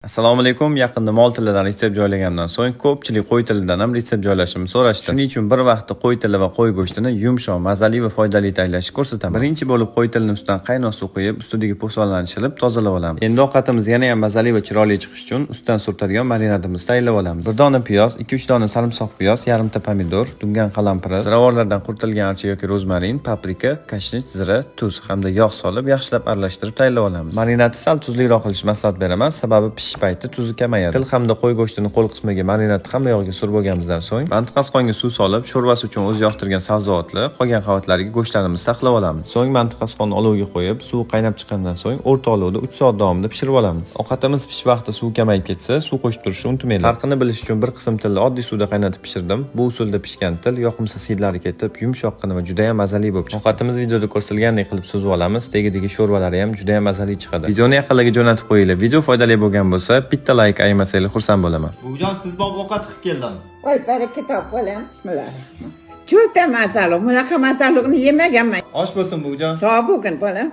Assalomu alaykum. Yaqinda mol tilidan retsept joylagandan so'ng ko'pchilik qo'y tilidan ham retsept joylashimni so'rashdi. Shuning uchun bir vaqtda qo'y tili va qo'y go'shtini yumshoq, mazali va foydali tayyorlashni ko'rsataman. Birinchi bo'lib qo'y tilini ustidan qaynoq suv quyib, ustidagi po'stlonlarni shilib tozalab olamiz. Endi ovqatimiz yana ham mazali va chiroyli chiqishi uchun ustidan surtadigan marinadimizni tayyorlab olamiz. Bir dona piyoz, 2-3 dona sarimsoq piyoz, yarimta pomidor, dungan qalampiri, ziravorlardan quritilgan archa yoki rozmarin, paprika, kashnich, zira, tuz hamda yog' solib yaxshilab aralashtirib tayyorlab olamiz. Marinadni sal tuzliroq qilishni maslahat beraman, sababi pishish payti tuzi kamayadi. Til hamda qo'y go'shtini qo'l qismiga marinadni hamma yog'iga surib olganimizdan so'ng mantiqasqonga suv solib, sho'rvasi uchun o'zi yoqtirgan sabzavotlar, qolgan qavatlarga go'shtlarimizni saqlab olamiz. So'ng mantiqasqonni olovga qo'yib, suv qaynab chiqqandan so'ng o'rta olovda 3 soat davomida pishirib olamiz. Ovqatimiz pishish vaqtida suv kamayib ketsa, suv qo'shib turishni unutmanglar. Farqini bilish uchun bir qism tilni oddiy suvda qaynatib pishirdim. Bu usulda pishgan til yoqimsiz hidlari ketib, yumshoqqina va juda ham mazali bo'lib chiqdi. Ovqatimiz videoda ko'rsatilgandek qilib suzib olamiz. Tagidagi sho'rvalari ham juda ham mazali chiqadi. Videoni yaqinlarga jo'natib qo'yinglar. Video foydali bo'lgan bo'lsa, bitta layk ayamasanglar xursand bo'laman. Buvijon, siz bop ovqat qilib keldim. Voy, baraka top, bolam. Bismillahirrohmanirrohim. Juda mazali, bunaqa mazaligini yemaganman. Osh bo'lsin, buvijon. Sog' bo'lgin, bolam.